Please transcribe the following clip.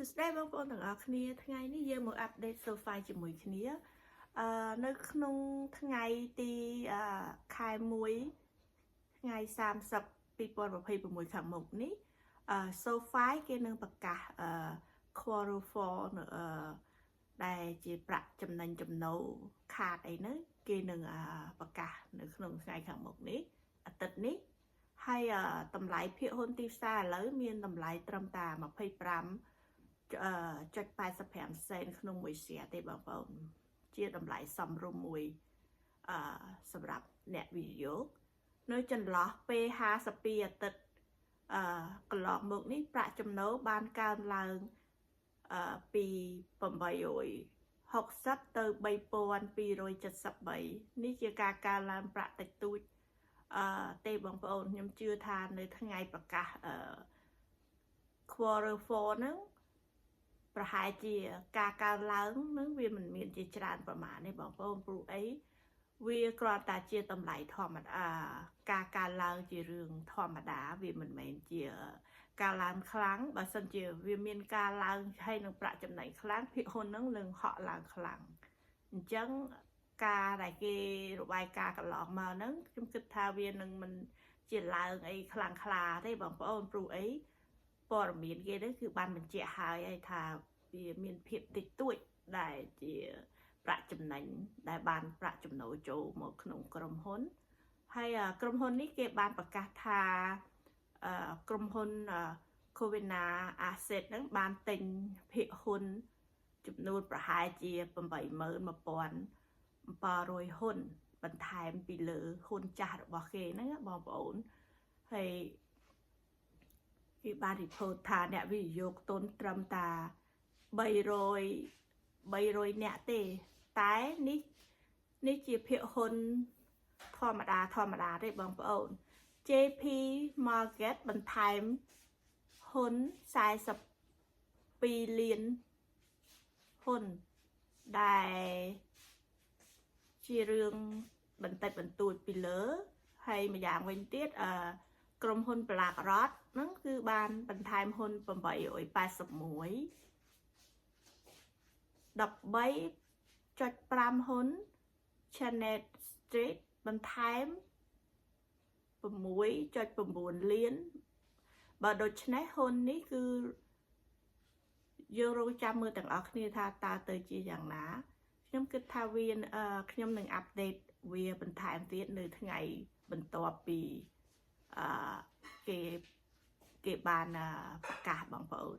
សួស្តីបងប្អូនទាំងអស់គ្នាថ្ងៃនេះយើងមក update SoFi ជាមួយគ្នានៅក្នុងថ្ងៃទីខែ1ថ្ងៃ30 2026ខាងមុខនេះSoFi គេនឹងប្រកាសquarter 4នៅដែលជាប្រាក់ចំណេញចំណូលខាតអីហ្នឹងគេនឹងប្រកាសនៅក្នុងថ្ងៃខាងមុខនេះអាទិត្យនេះហើយតម្លៃភាគហ៊ុនទីផ្សារឥឡូវមានតម្លៃត្រឹមតែ25ចុច85សេនក្នុងមួយ share ទេបងប្អូនជាតម្លៃសមរម្យមួយសម្រាប់អ្នកវិនិយោគនៅចន្លោះពេល52អាទិត្យកន្លងមកនេះប្រាក់ចំណូលបានកើនឡើងពី860ទៅ3273នេះជាការកើនឡើងប្រាក់តិចតួចទេបងប្អូនខ្ញុំជឿថានៅថ្ងៃប្រកាសquarter 4ហ្នឹងប្រហែលជាការកើនឡើងនឹងវាមិនមានជាច្រើនប្រមាណទេបងប្អូនព្រោះអីវាគ្រាន់តែជាតម្លៃធម្មតាការកើនឡើងជារឿងធម្មតាវាមិនមែនជាការឡើងខ្លាំងបើសិនជាវាមានការឡើងហើយនឹងប្រាក់ចំណេញខ្លាំងភាគហ៊ុននឹងនឹងហក់ឡើងខ្លាំងអញ្ចឹងការដែលគេរបាយការណ៍កន្លងមកហ្នឹងខ្ញុំគិតថាវានឹងមិនជាឡើងអីខ្លាំងក្លាទេបងប្អូនព្រោះអីព័ត៌មានគេហ្នឹងគឺបានបញ្ជាក់ហើយហើយថាវាមានភាពតិចតួចដែលជាប្រាក់ចំណេញដែលបានប្រាក់ចំណូលចូលមកក្នុងក្រុមហ៊ុនហើយក្រុមហ៊ុននេះគេបានប្រកាសថាក្រុមហ៊ុន Covena Asset ហ្នឹងបានទិញភាគហ៊ុនចំនួនប្រហែលជា81,700ហ៊ុនបន្ថែមពីលើហ៊ុនចាស់របស់គេហ្នឹងបងប្អូនហើយគេបាន report ថាអ្នកវិនិយោគទុនត្រឹមតា300 300នាក់ទេតែនេះនេះជាភាគហ៊ុនធម្មតាធម្មតាទេបងប្អូន JP Morgan បន្ថែមហ៊ុន42លានហ៊ុនដែលជារឿងបន្តិចបន្តួចពីលើហើយម្យ៉ាងវិញទៀតអឺក្រុមហ៊ុន BlackRock ហ្នឹងគឺបានបន្ថែមហ៊ុន881 13.5ហ៊ុន Channel Street បន្ថែម6.9លានបើដូច្នេះហ៊ុននេះគឺយើងរងចាំមើលទាំងអស់គ្នាថាតើទៅជាយ៉ាងណាខ្ញុំគិតថាវាខ្ញុំនឹង update វាបន្ថែមទៀតនៅថ្ងៃបន្ទាប់ពីអឺគេគេបានប្រកាសបងប្អូន។